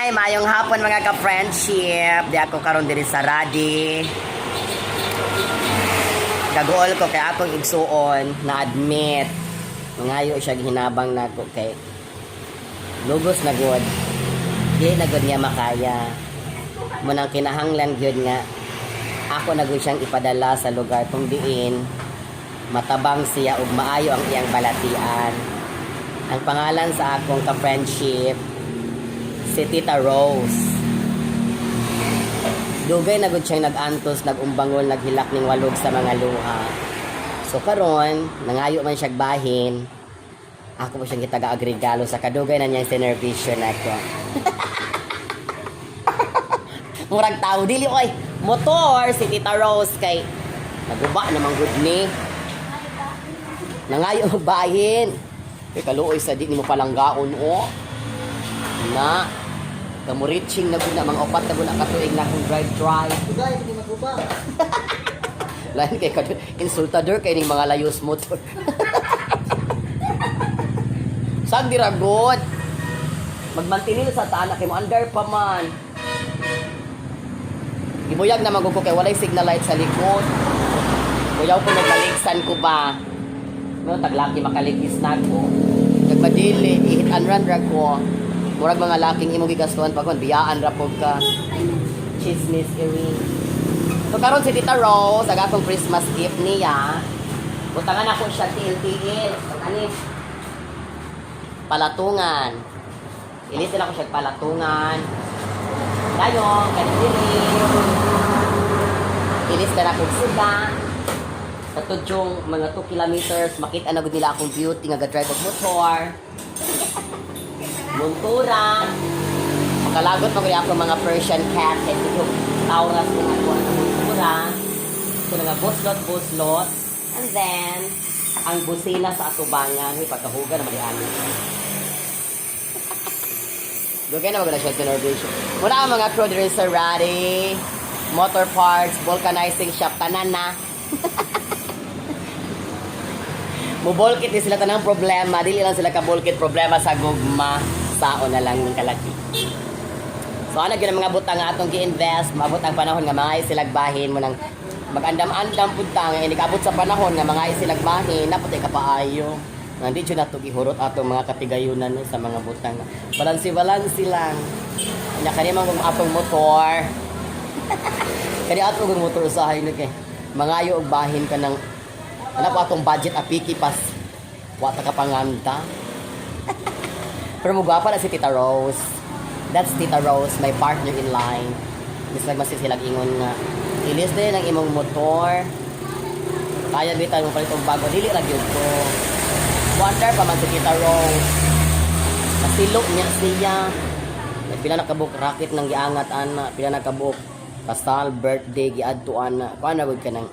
Hi! Maayong hapon, mga ka-friendship. Di ako karon diri sa Radi. Gaguol ko kay akong igsuon na admit. Mangayo siya hinabang nako kay lugos na gud. Di na gud niya makaya. Munang kinahanglan gyud nga ako na gud siyang ipadala sa lugar kung diin matabang siya ug maayo ang iyang balatian. Ang pangalan sa akong ka-friendship, si Tita Rose. Dugay na gud siyang nag-antos, nag-umbangol, naghilak ning walog sa mga luha. So karon, nangayo man siyag bahin. Ako po siyang gitaga-agregalo sa kadugay na niyang sinervisyo nako. Murag tao dili oy, motor si Tita Rose kay naguba namang gud ni. Nangayo og bahin. Kay kaluoy sa di nimo palanggaon o. Na kamuriching na gud na mga 4 na gud na katuig na akong drive drive. Dugay, hindi maguba. Lain kay kadu insultador kay ning mga layos motor. Saan di ragot? Magmantinil sa taan kay mo under pa man. Gibuyag na magugo kay walay signal light sa likod. Kuyaw ko nagbaliksan ko ba. No, taglaki makaligis na ko. Nagmadili, i-hit and run ra ko. Murag mga laking imong gigastuhan pag kon biyaan ra pud ka. Chismis iring. So karon si Tita Rose, ang akong Christmas gift niya. Butangan ako siya tiil-tiil. Ani? Palatungan. Ilisin ako siya palatungan. Dayon, kanili. Ilis na akong suga. Sa tudyong mga 2 kilometers, makita na gud nila akong beauty nga ga-drive og motor. Montura. Makalagot pa ako mga Persian cat kay siguro tauras ng ako ang montura. So nga buslot buslot. And then ang busina sa atubangan, huy pagkahuga na mali siya. Dugay na maganda siya sa Norwegian. Wala ang mga crew diri sa Radi, motor parts, vulcanizing shop, tanan na. Mubolkit ni sila tanang problema, dili lang sila kabulkit problema sa gugma, sao na lang ng kalaki. So ano gyud ang mga butang nga atong gi-invest, maabot ang panahon nga mga silag bahin mo nang magandam-andam pud ta nga inikabot sa panahon nga mga silag bahin, naputay kapaayo. Nga di jud nato gihurot atong mga katigayunan no, sa mga butang. Balansi-balansi lang. Nya kani man kung atong motor. Kani ato kung motor usahay no kay mangayo og bahin ka ng ano pa atong budget apiki pas wa ta ka panganta. Pero mugwapa na si Tita Rose. That's Tita Rose, my partner in line. Bisag mas sila ingon nga ilis din ang imong motor. Kaya bitaw mo palit og bago, dili ra gyud ko. Wonder pa man si Tita Rose. Masilo niya siya. May pila na kabuk racket nang giangat ana, pila na kabuk kasal, birthday giadto ana. Kuan na gud ka nang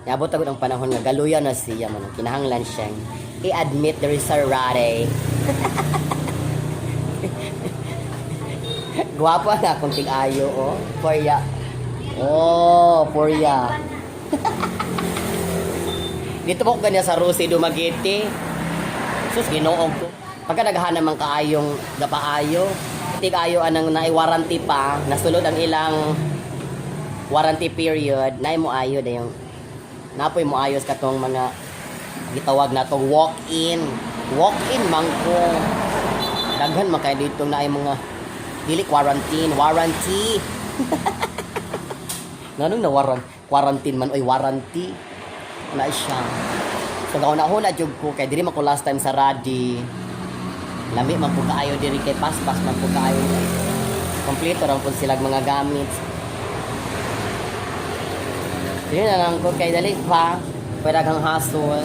niabot agad ang panahon nga galuya na siya man kinahanglan siyang i-admit there is a rate. Gwapa na akong tig-ayo, oh. Porya. Oh, porya. Dito po ko ganyan sa Rusi Dumaguete. Sus, ginoong ko. Pagka naghahanap man kaayong gapaayo, tig-ayo anang nai-warranty pa, nasulod ang ilang warranty period, naay mo ayo dayong napoy mo ayos katong mga gitawag na tong walk-in. Walk-in man ko. Daghan man kay dito na ay mga dili quarantine, warranty. Nganong na quarantine man oy warranty. Na siya. So gauna-huna jud ko kay diri man ko last time sa Radi. Lami man po kaayo diri kay paspas man po kaayo. Kompleto ra pud sila mga gamit. Dili na lang ko kay dali pa. Pwede kang hasol.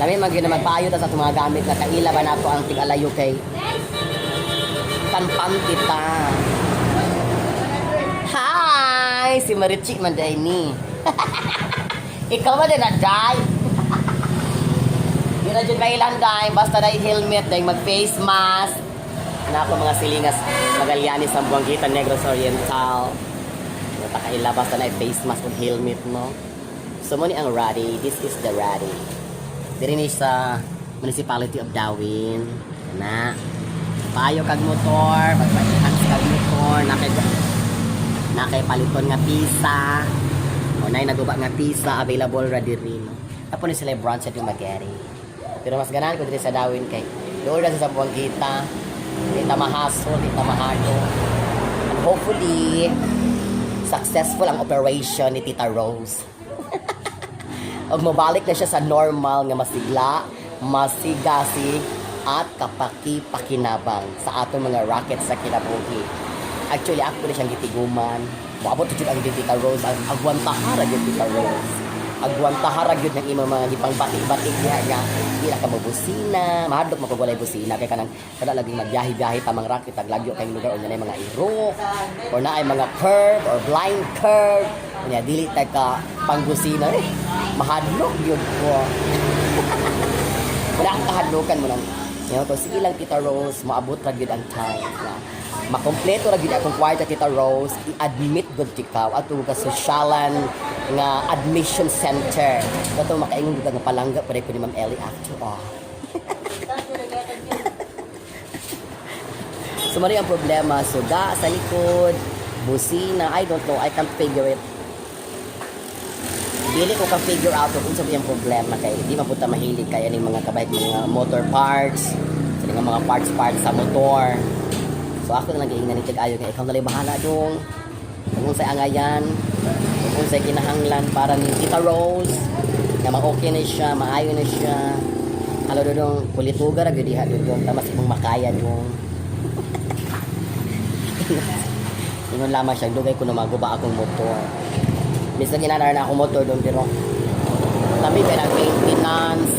Lami man gyud na magpaayo ta sa atong mga gamit na kaila ba nato ang tig-alayo kay panpanti ta. Hi! Si Marichi man day ni. Ikaw ba din na day? Di na dyan kailan day, basta day helmet, day mag face mask. Na ako mga silingas Magallanes, Zamboanguita, Negros Oriental. Wala kaila basta na face mask ug helmet no. So mo ni ang Radi, this is the Radi. Diri ni sa Municipality of Dauin. Na. Payo kag motor, magpa-enhance kag motor, nakay paliton nga pisa. O nay naguba nga pisa available ra diri, no. Tapos ni sila yung branch sa Dumaguete. Pero mas ganahan ko diri sa Dawin kay doon ra sa Zamboanguita. Di ta mahaso, di ta mahado. And hopefully successful ang operation ni Tita Rose. Og mabalik na siya sa normal nga masigla, masigasig, at kapaki-pakinabang sa atong mga racket sa kinabuhi. Actually, ako na siyang gitiguman. Moabot jud ang Tita Rose, ang agwantahara gyud, Tita Rose. Agwantahara gyud ng imong mga gipang bati-bati diha nga di na ka mabusina, mahadlok mo kog walay busina kay kanang kada laging magbiyahe-biyahe tamang racket tag lagyo kay lugar unya na mga iro or naay mga curve or blind curve unya dili ta ka panggusina, eh mahadlok gyud ko. Wala akong kahadlokan mo nang ko, sige lang, Tita Rose, maabot ra gyud ang time na makompleto ra gyud akong kwarta. Tita Rose, i-admit gud ikaw ato ka sosyalan nga admission center kato makaingon gud nga palangga pa ko ni Ma'am Ellie after all. So mali ang problema, suga sa likod, busina, I don't know, I can't figure it. Dili ko ka figure out kung unsa ba yung problema kay di man punta mahilig kay aning mga kabay mga motor parts sa mga parts parts sa motor. So ako na lang giingnan ni ayo nga ikaw na lang bahala dong kung unsay angayan, kung unsay kinahanglan para ni Tita Rose nga ma-okay na siya, maayo na siya. Halo dong, kulituga ra gyud diha dong, tamas imong makaya dong. Ingon lamang siya, dugay ko na maguba akong motor. Minsan ginanar na akong motor doon pero kami pa nag-maintenance.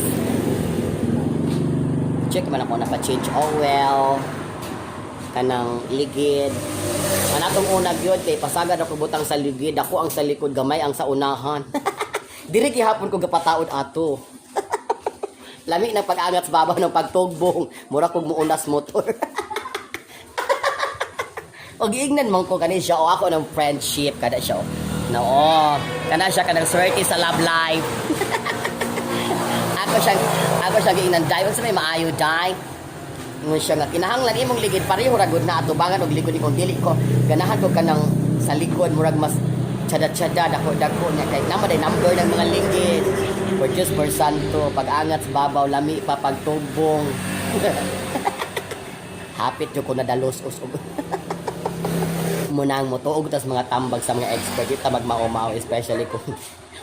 Check man ako napa-change oil kanang ligid. Anatong una gyud kay pasagad ako butang sa ligid, ako ang sa likod, gamay ang sa unahan. Diri gihapon ko gapataod ato. Lami ng pag-angat sa babaw ng pagtugbong, mura kog muunas motor. O giingnan man ko kani siya o ako ng friendship kada siya. No, kana siya kanang swerte sa love life. Ako siyang giingnan, "Day, unsa may maayo, day?" Ingon siya nga kinahanglan imong ligid pareho ra gud na atubangan og likod ko. Dili ko ganahan ko kanang sa likod, murag mas tsada-tsada, dako-dako niya kay nama day number ng mga ligid. For Diyos por santo, pag-angat sa babaw, lami pa pagtugbong. Hapit jud ko nadalos us og munang mo tuog tas mga tambag sa mga expert kita magmao-mao, especially kung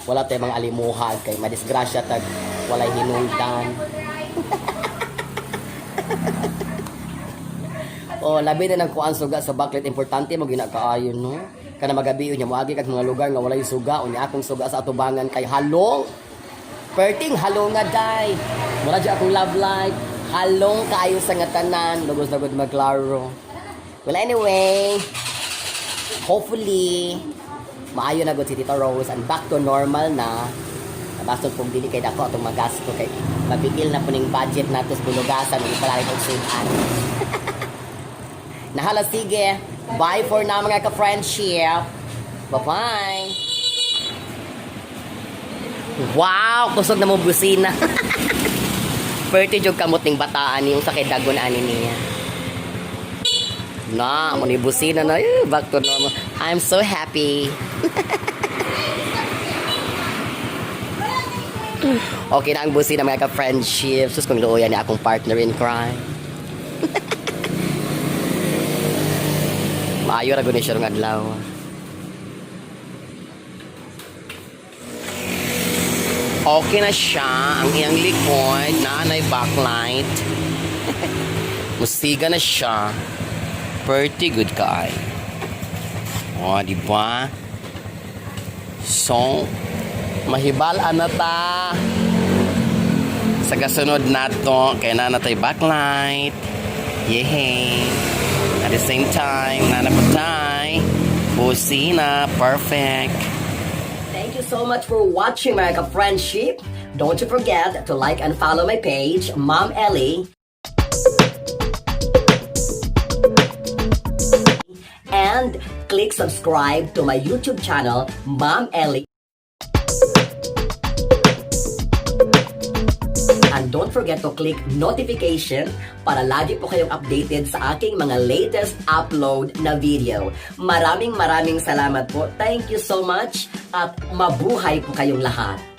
wala tayong mga alimuhag kay madisgrasya tag walay hinungdan. Oh, labi na ng kuan, suga sa backlight, importante mo gina kaayo, no. Kana magabi niya moagi kag mga lugar nga walay suga, unya akong suga sa atubangan kay halong. Perting halong nga, day. Mura jud akong love life. Halong kaayo sa nga tanan, lugos na gud magklaro. Well, anyway, hopefully maayo na gud si Tita Rose and back to normal na. Basta kung dili kay dako atong magasto kay mabigil na puning budget nato sa bulugasan ug ipalalit og sudan. Nahala, sige. Bye for now, mga ka-friendship. Bye-bye. Wow! Kusog na mo busina. Pwerte jud kamot ning bataan yung sa kay dagon ani niya. Na, mo ni busina na. Eh, back to normal. I'm so happy. Okay na ang busina, mga ka-friendship. Sus, kung luoyan ni akong partner in crime. Maayo ra gud ni siya rong adlaw. Okay na siya ang iyang likod na nay backlight. Musiga na siya. Pretty good kaay. Oh, di ba? So, mahibal-an na ta. Sa kasunod nato, kay na natay backlight. Yehey. At the same time, naa na tay busina, perfect. Thank you so much for watching, mga ka-friendship. Don't you forget to like and follow my page, Mom Ellie. And click subscribe to my YouTube channel, Mom Ellie. And don't forget to click notification para lagi po kayong updated sa aking mga latest upload na video. Maraming maraming salamat po. Thank you so much at mabuhay po kayong lahat.